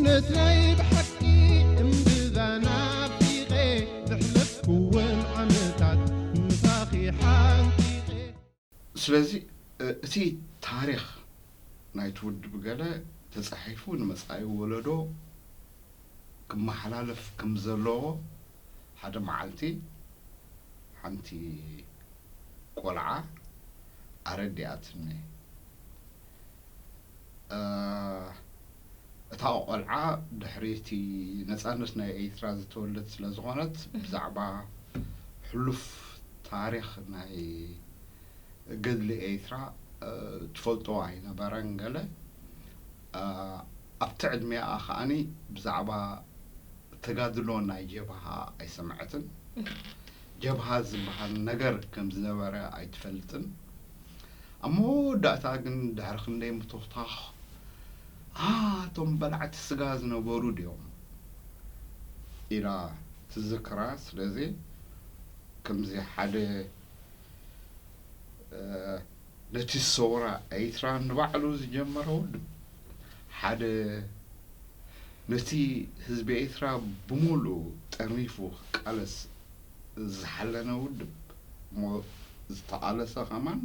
ነትናይ ብሓቂ እምብዛ ናፊቐ፣ ዘሕለፍኩወን ዓመታት ምሳኺ ሓንጺቐ። ስለዚ፣ እ፣ እቲ ታሪኽ ናይቲ ውድብ ገለ ተጻሒፉ ንመጻኢ ወለዶ ክመሓላለፍ ከም ዘለዎ፣ ሓደ መዓልቲ ሓንቲ ቆልዓ ኣረዲኣትኒ። እ፣ እታ ቆልዓ ድሕሪ እቲ ነጻነት ናይ ኤርትራ ዝተወለደት ስለ ዝኾነት፣ ብዛዕባ ሕሉፍ ታሪኽ ናይ ገድሊ ኤርትራ፣ እ፣ ትፈልጦ ኣይነበረን ገለ። እ፣ ኣብቲ ዕድሜኣ ከኣኒ ብዛዕባ ተጋድሎ ናይ ጀብሃ ኣይሰምዐትን። ጀብሃ ዝበሃል ነገር ከም ዝነበረ ኣይትፈልጥን። ኣብ መወዳእታ ግን ድሕሪ ክንደይ ምትኹታኽ፣ "ኣ፣ እቶም በላዕቲ ስጋ ዝነበሩ ድዮም?" ኢላ ትዝክራ። ስለዚ ከምዚ ሓደ፣ እ፣ ነቲ ሰውራ ኤርትራ ንባዕሉ ዝጀመረ ውድብ፣ ሓደ ነቲ ህዝቢ ኤርትራ ብምሉኡ ጠርኒፉ ክቃለስ ዝሓለነ ውድብ፣ እሞ ዝተቓለሰ ከማን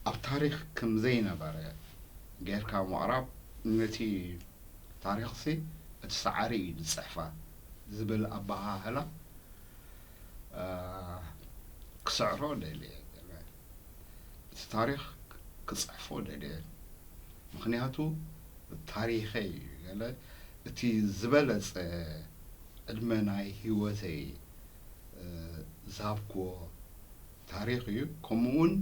ኣብ ታሪኽ ከም ዘይነበረ ጌርካ ምቕራብ፣ ነቲ ታሪኽሲ እቲ ሰዓሪ እዩ ዝጽሕፋ ዝብል ኣበሃህላ፣ እ፣ ክስዕሮ ደልየ። እቲ ታሪኽ ክጽሕፎ ደልየ። ምኽንያቱ ታሪኸይ እዩ። ገለ እቲ ዝበለጸ ዕድመ ናይ ህይወተይ፣ እ፣ ዝሃብክዎ ታሪኽ እዩ። ከምኡ እውን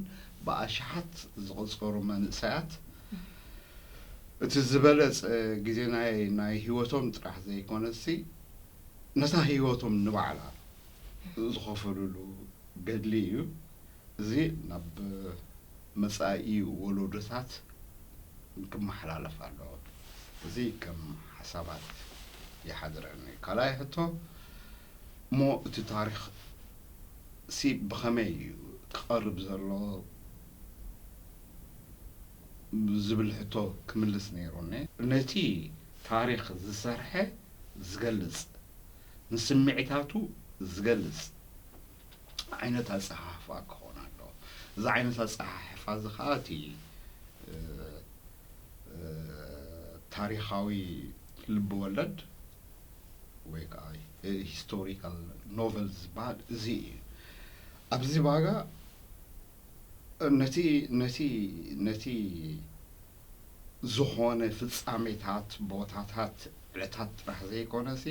ብኣሽሓት ዝቑጸሩ መንእሰያት እቲ ዝበለጸ ግዜ ናይ፣ ናይ ህይወቶም ጥራሕ ዘይኮነሲ፣ ነታ ህይወቶም ንባዕላ ዝኸፈሉሉ ገድሊ እዩ። እዚ ናብ መጻኢ ወለዶታት ክመሓላለፍ ኣለዎ። እዚ ከም ሓሳባት ይሓድረኒ። ካልኣይ ሕቶ፣ እሞ እቲ ታሪኽ ሲ ብኸመይ እዩ ክቐርብ ዘሎ ዝብል ሕቶ ክምልስ ነይሩኒ። ነቲ ታሪኽ ዝሰርሐ ዝገልጽ፣ ንስምዒታቱ ዝገልጽ ዓይነት ኣጸሓሕፋ ክኸውን ኣለዎ። እዚ ዓይነት ኣጸሓሕፋ እዚ ኸኣ እቲ፣ እ፣ እ፣ ታሪኻዊ ልብወለድ ወይ ከዓ፣ እ፣ ሂስቶሪካል ኖቨል ዝበሃል እዚ እዩ። ኣብዚ ባጋ ነቲ፣ ነቲ፣ ነቲ ዝኾነ ፍጻሜታት፣ ቦታታት፣ ዕለታት ጥራሕ ዘይኮነሲ፣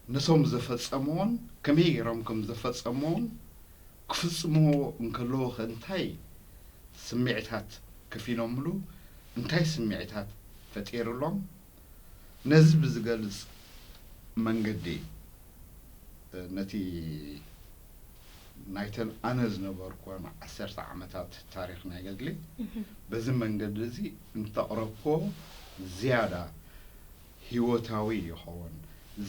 ነቶም ዘፈጸምዎን ከመይ ገይሮም ከም ዘፈጸምዎን ክፍጽምዎ እንከለዉ ኸ እንታይ ስምዒታት ከፊሎምሉ፣ እንታይ ስምዒታት ፈጢሩሎም፣ ነዚ ብዝገልጽ መንገዲ፣ እ፣ ነቲ ናይተን ኣነ ዝነበርኩወን ዓሰርተ ዓመታት ታሪኽ ናይ ገድሊ፣ እህ። በዚ መንገዲ እዚ እንተቕረብክዎ ዝያዳ ህይወታዊ ይኸውን።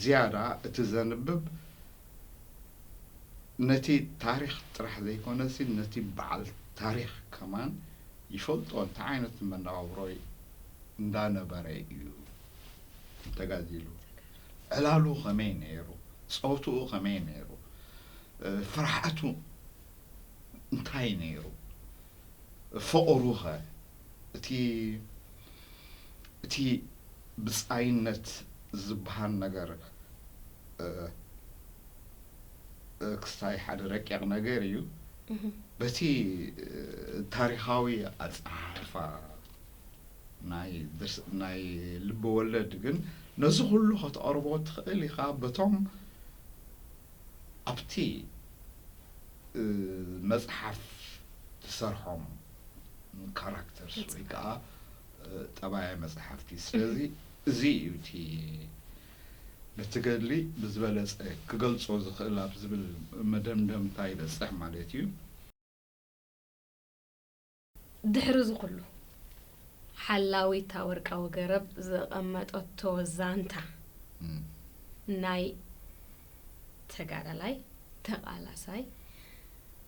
ዝያዳ እቲ ዘንብብ ነቲ ታሪኽ ጥራሕ ዘይኮነሲ፣ ነቲ በዓል ታሪኽ ከማን ይፈልጦ፣ እንታይ ዓይነት መነባብሮ እንዳነበረ እዩ ተጋዲሉ፣ ዕላሉ ከመይ ነይሩ፣ ጸውትኡ ከመይ ነይሩ፣ እ፣ ፍርሓቱ እንታይ ነይሩ፣ ፍቕሩኸ፣ እቲ፣ እቲ ብጻይነት ዝበሃል ነገር፣ እ፣ እ፣ ክስታይ ሓደ ረቂቕ ነገር እዩ። እህ። በቲ፣ እ፣ ታሪኻዊ ኣጸሓሕፋ ናይ ድርስ-፣ ናይ ልቢ ወለድ ግን ነዚ ኩሉ ከተቕርቦ ትኽእል ኢኻ። በቶም ኣብቲ፣ እ፣ መጽሓፍ ትሰርሖም ካራክተርስ ወይ ከዓ፣ እ፣ ጠባያ መጽሓፍቲ። ስለዚ እዚ እዩ እቲ ነቲ ገድሊ ብዝበለጸ ክገልጾ ዝኽእል ኣብ ዝብል መደምደምታ ይበጽሕ ማለት እዩ። ድሕሪ እዚ ኩሉ፣ ሓላዊት ወርቃዊ ገረብ ዘቐመጠቶ ዛንታ፣ እም። ናይ ተጋዳላይ፣ ተቓላሳይ፣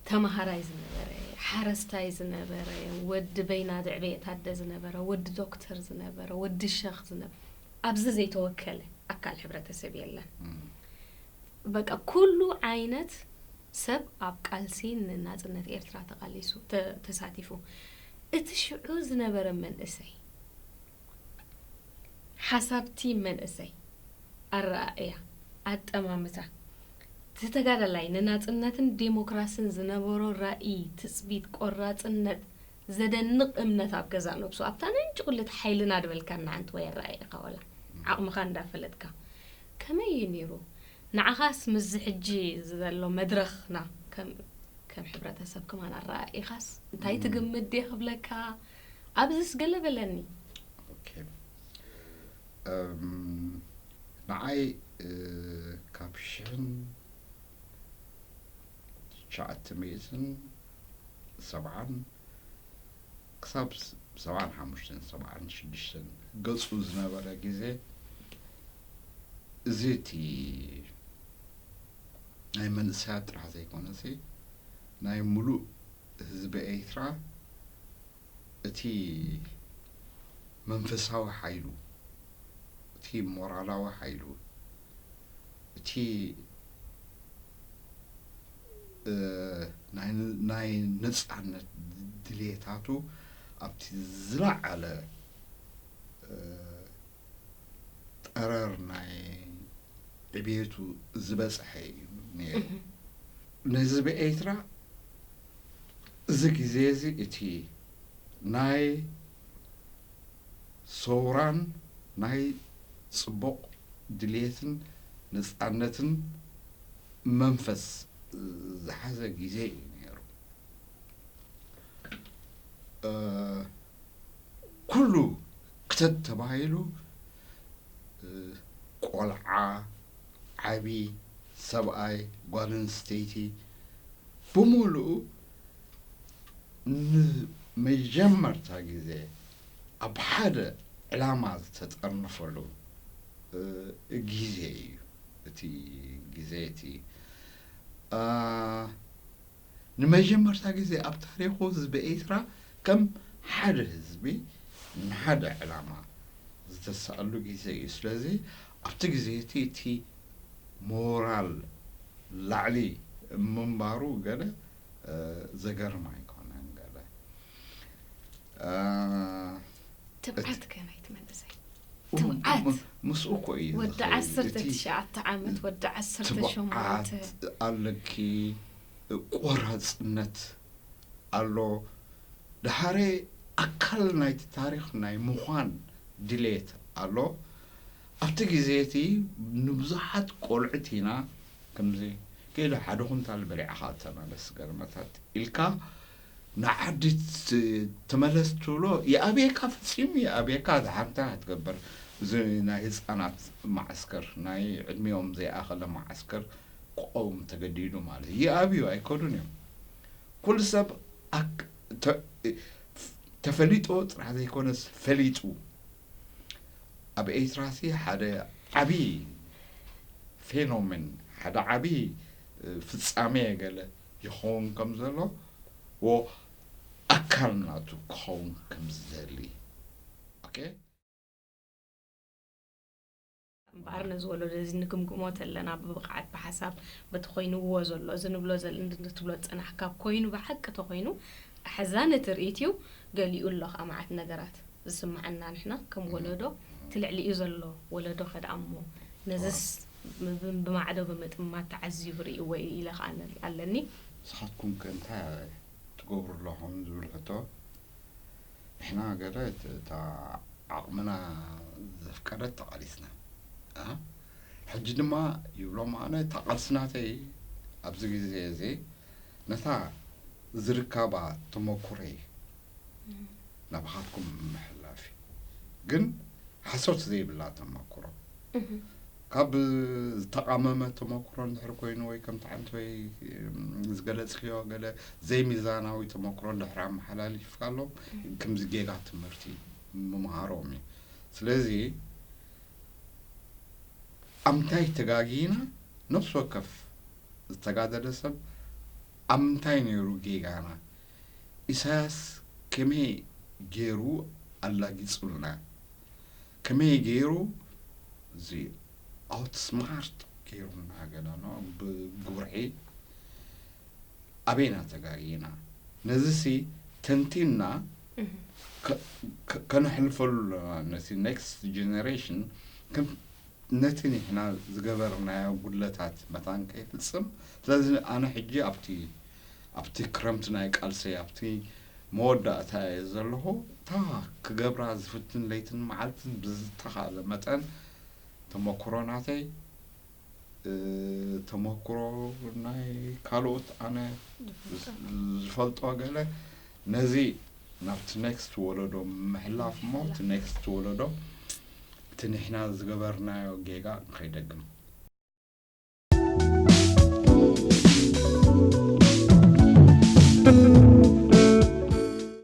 ተማሃራይ ዝነበረ፣ ሓረስታይ ዝነበረ፣ ወዲ በይናድዕቤ የታደ ዝነበረ፣ ወዲ ዶክተር ዝነበረ፣ ወዲ ሸኽ ዝነበረ፣ ኣብዚ ዘይተወከለ ኣካል ሕብረተሰብ የለን። በቃ ኩሉ ዓይነት ሰብ ኣብ ቃልሲ ንናጽነት ኤርትራ ተቓሊሱ፣ ተ-፣ ተሳቲፉ። እቲ ሽዑ ዝነበረ መንእሰይ፣ ሓሳብቲ መንእሰይ፣ ኣረኣእያ፣ ኣጠማምታ፣ እቲ ተጋዳላይ ንናጽነትን ዴሞክራስን ዝነበሮ ራእይ፣ ትጽቢት፣ ቆራጽነት፣ ዘደንቕ እምነት ኣብ ገዛእ ነብሱ፣ ኣብታ ናይ እንጭቁልት ሓይልና ድበልካና ኣንቲ ወይ ኣረኣእያ ኢኻ፣ ወላ ዓቕምኻ እንዳፈለጥካ። ከመይ እዩ ነይሩ? ንዓኻስ ምስዚ ሕጂ ዘሎ መድረኽና ከም፣ ከም ሕብረተሰብ ከማን ኣረኣኢኻስ እንታይ ትግምት ድየ ክብለካ? ኣብዚስ ገለ በለኒ። ኦኬ። እም፣ ንዓይ፣ እ፣ ካብ ሽሕን ትሽዓተ ሚእትን ሰብዓን ክሳብ ስ-፣ ሰብዓን ሓሙሽተን፣ ሰብዓን ሽዱሽተን ገጹ ዝነበረ ግዜ፣ እዚ እቲ ናይ መንእሰያት ጥራሕ ዘይኮነሲ፣ ናይ ምሉእ ህዝቢ ኤርትራ እቲ መንፈሳዊ ሓይሉ፣ እቲ ሞራላዊ ሓይሉ፣ እቲ፣ እ፣ ናይ፣ ናይ ነጻነት ድልየታቱ ኣብቲ ዝለዓለ፣ እ፣ ጠረር ናይ ዕብየቱ ዝበጽሐ እዩ ነይሩ። እህ። ንህዝቢ ኤርትራ እዚ ግዜ እዚ እቲ ናይ ሰውራን ናይ ጽቡቕ ድልየትን ነጻነትን መንፈስ ዝሓዘ ግዜ እዩ ነይሩ። እ፣ ኩሉ ክተት ተባሂሉ፣ እ፣ ቆልዓ፣ ዓቢ፣ ሰብኣይ፣ ጓል ኣንስተይቲ፣ ብምሉኡ ንመጀመርታ ግዜ ኣብ ሓደ ዕላማ ዝተጠርነፈሉ፣ እ፣ ግዜ እዩ። እቲ ግዜ እቲ፣ እ፣ ንመጀመርታ ግዜ ኣብ ታሪኹ ህዝቢ ኤርትራ ከም ሓደ ህዝቢ ንሓደ ዕላማ ዝተሳእሉ ግዜ እዩ። ስለዚ ኣብቲ ግዜ እቲ፣ እቲ ሞራል ላዕሊ ምንባሩ ገለ፣ እ፣ ዘገርም ኣይኮነን። ገለ፣ እ፣ ትብዓት ከ ናይቲ መንእሰይ? ም-፣ ትብዓት። ም-፣ ምስኡ እኮ እዩ ወዲ ዝኸይድ። ዓሰርተ እቲ ትሽዓተ ዓመት፣ ወዲ ዓሰርተ ሸሞንተ። ትብዓት ኣለኪ፣ ቆራጽነት ኣሎ። ድሓረ ኣካል ናይቲ ታሪኽ ናይ ምዃን ድሌት ኣሎ። ኣብቲ ግዜ እቲ ንብዙሓት ቆልዑት ኢና ከምዚ፣ "ከይደ ሓደ ኩንታል በሊዕኻ ተመለስ ገርመታት" ኢልካ ንዓዲ ት-፣ ተመለስ ትብሎ፣ ይኣብየካ፣ ፈጺሙ ይኣብየካ፣ ዝሓንታ ክትገብር። እዚ ናይ ህጻናት መዓስከር፣ ናይ ዕድሚኦም ዘይኣኸለ መዓስከር ክቐውም ተገዲዱ ማለት እዩ። ይኣብዩ ኣይከዱን እዮም። ኩሉ ሰብ ኣክ-፣ ተ-፣ ተፈሊጦ ጥራሕ ዘይኮነስ ፈሊጡ። ኣብ ኤርትራሲ ሓደ ዓቢ ፌኖሜን፣ ሓደ ዓቢ፣ እ፣ ፍጻሜ ገለ ይኸውን ከም ዘሎ፣ ወ-፣ ኣካል ናቱ ክኸውን ከም ዝደሊ። ኦኬ? እምበኣር ነዚ ወለዶ እዚ ንግምግሞ ተለና ብብቕዓት፣ ብሓሳብ፣ በቲ ኮይንዎ ዘሎ፣ እዚ ንብሎ ዘል-፣ እንድ-፣ እንትብሎ ዝጸናሕካ ኮይኑ ብሓቂ ተኾይኑ ኣሕዛኒ ትርኢት እዩ። ገሊኡ ኣሎ ከኣ መዓት ነገራት ዝስምዓና ንሕና ከም ወለዶ፣ እቲ ልዕሊኡ ዘሎ ወለዶ ከ ደኣ እሞ ነዝስ ብ-፣ ብማዕዶ ብምጥማት ተዓዚቡ ርእይዎ እዩ ኢለ ከኣ ነ-፣ ኣለኒ። ንስኻትኩም ከ እንታይ ትገብሩ ኣለኹም ዝብል ሕቶ፣ ንሕና ገለ እት-፣ እታ ዓቕምና ዘፍቀደት ተቓሊስና። ኣ? ሕጂ ድማ ይብሎም ኣነ፣ እታ ቃልሲ ናተይ ኣብዚ ግዜ እዚ ነታ ዝርካባ ተመኩረይ ናባኻትኩም ምሕላፍ እዩ። ግን ሓሶት ዘይብላ ተመኩሮ። እህ። ካብ ዝተቓመመ ተመኩሮ እንድሕር ኮይኑ ወይ ከምቲ ሓንቲ ወይ፣ እም፣ ዝገለጽክዮ ገለ ዘይሚዛናዊ ተመኩሮ እንድሕር ኣመሓላሊፍካሎም፣ እህ። ከምዚ ጌጋ ትምህርቲ ምምሃሮም እዩ። ስለዚ ኣብ ምንታይ ተጋጊና? ነፍሲ ወከፍ ዝተጋደለ ሰብ ኣብ ምንታይ ነይሩ ጌጋና? ኢሳያስ ከመይ ገይሩ ኣላጊጹልና? ከመይ ገይሩ እዚ ኣውትስማርት ገይሩና ገለ ኖ ብጉርዒ ኣበይና ተጋጊና? ነዚሲ ተንቲንና ከ- ከ- ከነሕልፈሉ ኣለና። ነቲ ኔክስት ጀነሬሽን ከም ነቲ ንሕና ዝገበርናዮ ጉድለታት መታን ከይፍጽም። ስለዚ ኣነ ሕጂ ኣብቲ ኣብቲ ክረምቲ ናይ ቃልሰይ ኣብቲ መወዳእታ እየ ዘለኹ። እታ ክገብራ ዝፍትን ለይትን መዓልትን ብዝተኻእለ መጠን ተመክሮ ናተይ ተመክሮ ናይ ካልኦት ኣነ ዝፈልጦ ገለ ነዚ ናብቲ ኔክስት ወለዶ ምሕላፍ እሞ እቲ ኔክስት ወለዶ እቲ ንሕና ዝገበርናዮ ጌጋ ከይደግም።